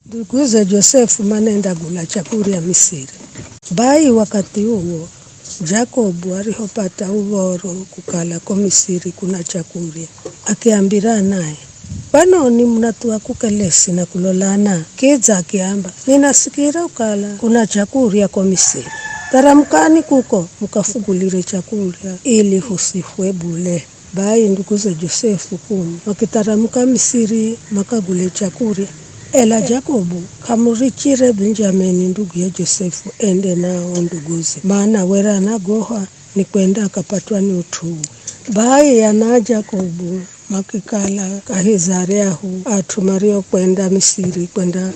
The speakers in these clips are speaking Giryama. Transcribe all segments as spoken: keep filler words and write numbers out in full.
Nduguze Josefu manenda gula chakurya Misiri. Bai wakathi uwo, Jakobu arihopata uv̱oro kukala ko Misiri kuna chakurya, akiambira anae, "Kwanoni munathuwa kukelesi na kulolana?" Kidza akiamba, "Ninasikira kukala kuna chakurya ko Misiri. Tharamukani kuko, mukafugulire chakurya, ili husifwe bule." Bai nduguze Josefu kumi makitharamuka Misiri makagule chakurya. Ela Jakobu k'amurichire Benjamini nduguye Josefu ende na o nduguze, mana were anagoha ni kwenda akapatwa ni ut'u uwe. Bai ana a Jakobu makikala kahi za aryahu at'u mariokwenda Misiri kwenda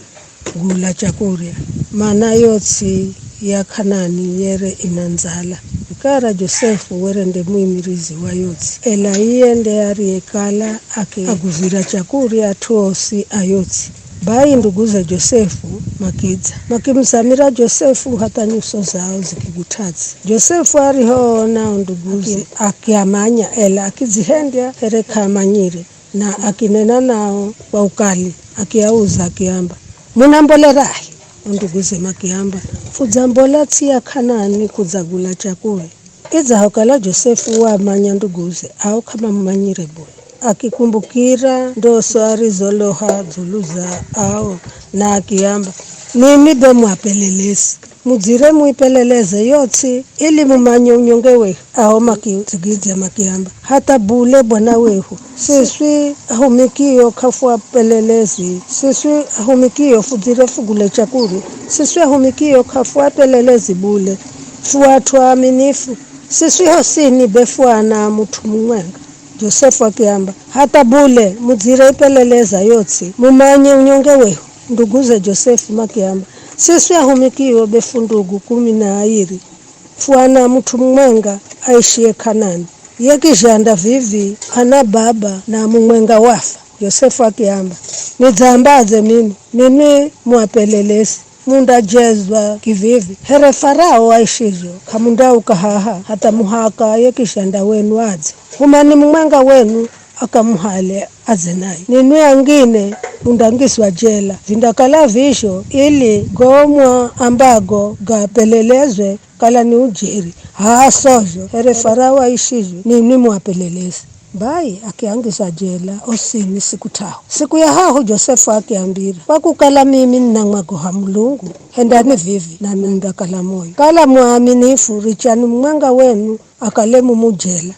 gula chakurya, mana yo ts'i ya K'anani yere ina ndzala. Vikara Josefu were nde muimirizi wa yo ts'i, ela iye nde ariyekala akiaguzira chakurya at'u osi a yo ts'i. Bai nduguze Josefu makidza, makimuzamira Josefu hatha nyuso zao zikigut'a ts'i. Josefu arihoona o nduguze, akiamanya, ela akidzihendya here k'aamanyire, na akinena nao kwa ukali, akiauza akiamba, "Munambolera h'ani?" O nduguze makiamba, "Fudzambola ts'i ya K'anani kudzagula chakurya." Idzahokala Josefu waamanya nduguze, ao k'amamumanyire bule, akikumbukira ndoso arizoloha dzulu za ao, na akiamba, "Ninwi be mu apelelezi, mudzire muipeleleze yo ts'i ili mumanye unyonge wehu." Ao makidzigidzya makiamba, "Hatha bule bwana wehu, siswi ahumikio k'afuapelelezi, siswi ahumikio fudzire fugule chakurya, siswi ahumikio k'afuapelelezi bule, fu at'u aaminifu, siswi hosini be fu ana a mut'u mumwenga." Josefu akiamba, "Hatha bule, mudzire ipeleleza yo ts'i, mumanye unyonge wehu." Nduguze Josefu makiamba, "Siswi ahumikio be fu ndugu kumi na airi, fu ana a mut'u mumwenga aishiye K'anani. Ye kizhanda vivi k'ana baba na mumwenga wafa." Josefu akiamba, "Nidzaambadze mimi? Ninwi mu apelelezi, mundajezwa kivivi. Here Farao aishizho, k'amundauka haha hatha muhaka ye kizhanda wenu adze. Humani mumwenga wenu akamuhale adze naye. Ninwi angine mundangizwa jela. Vindakala vizho ili go mwaambago gapelelezwe kala ni ujeri. H'aha sozho, here Farao aishizho, ninwi mu apelelezi." Bai akiangiza jela osini siku t'ahu. Siku ya hahu Josefu akiambira, "Kwa kukala mimi ninamwagoha Mulungu, hendani vivi, nanwi mundakala moyo. Kala mu aaminifu, richani mumwenga wenu akale mumu jela.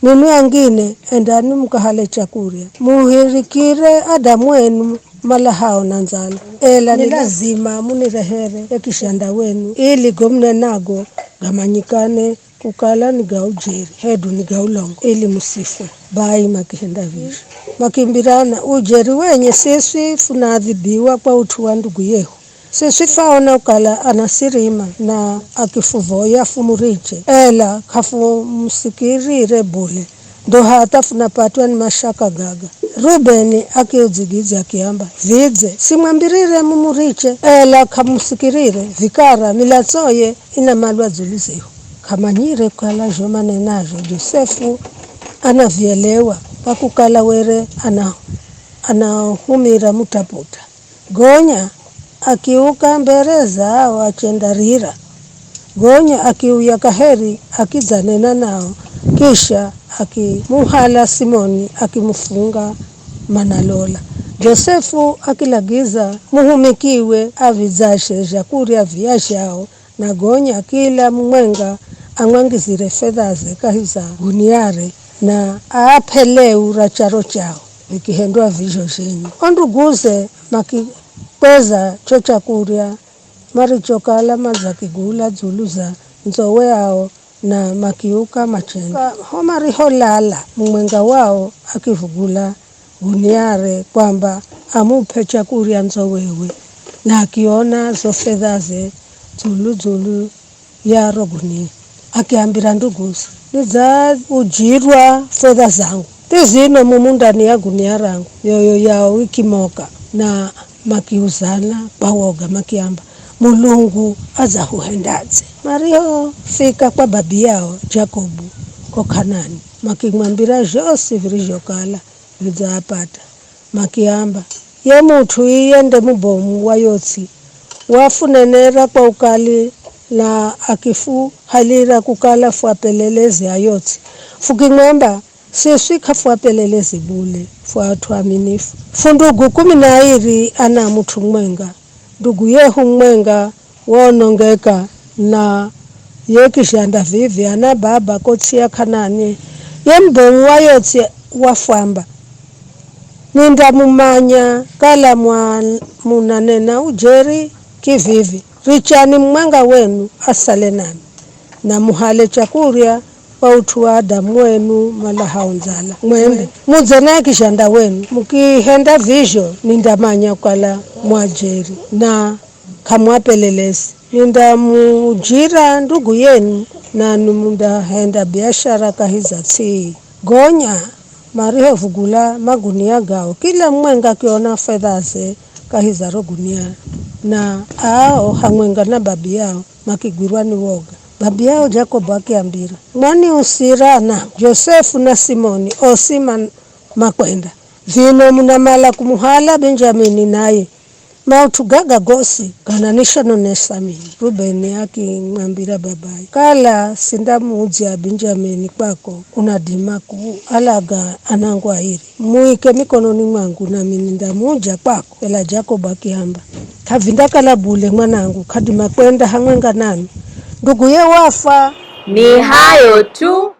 Ninwi angine, endani mukahale chakurya, muhirikire adamu enu malahao na ndzala. Ela ni lazima munirehere ye kizhanda wenu, ili go munenago gamanyikane kukala ni ga ujeri, hedu ni ga ulongo, ili musifwe." Bai makihenda vizho. Makimbirana, "Ujeri wenye siswi funaadhibiwa kwa ut'u wa ndugu yehu. Siswi fwaona kukala anasirima na akifuvoya fumuriche, ela k'afumusikirire bule, ndo hatha funapatwa ni mashaka gaga." Rubeni akiudzigidzya akiamba, "Vidze simwambirire mumuriche, ela k'amusikirire, vikara milatsoye inamalwa dzulu zehu." K'amanyire kukala zho manenazho Josefu anavielewa, kwa kukala were ana, anahumira mutaputa. Gonya akiuka mbere zao achendarira. Gonya akiuya kaheri akidzanena nao, kisha akimuhala Simoni akimufunga manalola. Josefu akilagiza muhumikiwe avidzashe zhakurya viazhao, na gonya kila mumwenga amwangizire fedhaze kahi za guniare, na aap'e leu ra charo chao. Vikihendwa vizho zhenye. O nduguze makikweza cho chakurya marichokala madzakigula dzulu za ndzowe ao, na makiuka machenda. Ho mariholala, mumwenga wao akivugula guniare kwamba amup'e chakurya ndzowewe, na akiona zo fedhaze dzulu-dzulu ya ro gunia. Akiambira nduguze, "Nidzaujirwa fedha zangu, ti zino mumu ndani ya gunia rangu." Mioyo yao ikimoka, na makiuzana kwa woga makiamba, "Mulungu adzahuhendadze?" Marihofika kwa babiyao Jakobu ko K'anani, makimwambira zhosi virizhokala vidzaapata. Makiamba, Ye mut'u iye nde mubomu wa yo ts'i, wafunenera kwa ukali na akifuhalira kukala fu apelelezi a yo ts'i. Fukimwamba, siswi k'afu apelelezi bule, fu at'u aminifu. Fu ndugu kumi na airi ana a mut'u mumwenga. Ndugu yehu mumwenga waonongeka, na ye kizhanda vivi ana baba ko ts'i ya K'anani. Ye mubomu wa yo ts'i wafwamba, nindamumanya kala mwa-, munanena ujeri kivivi. Richani mumwenga wenu asale nami, na muhale chakurya kwa ut'u wa adamu wenu malahao ndzala. Mwende, mudze na kizhanda wenu, mukihenda vizho nindamanya kukala mu ajeri na k'amu apelelezi. Nindamuujira ndugu yenu, nanwi mundahenda biashara kahi za ts'i. Gonya marihovugula magunia gao, kila mumwenga akiona fedhaze kahi za ro gunia, na ao hamwenga na babi yao makigwirwa ni woga. Babi yao Jakobu akiambira, "Mwaniusira na Josefu na Simoni, osi man-, makwenda. Vino munamala kumuhala Benjamini naye. Maut'u gaga gosi gananishononesa mimi." Rubeni akimwambira babaye, "Kala sindamuudzya Benjamini kwako, unadima kualaga anangu airi. Muike mikononi mwangu, nami nindamuudzya kwako." Ela Jakobu akiamba, "K'avindakala bule, mwanangu, k'adima kwenda hamwenga nami. Nduguye wafwa." Ni hayo tu,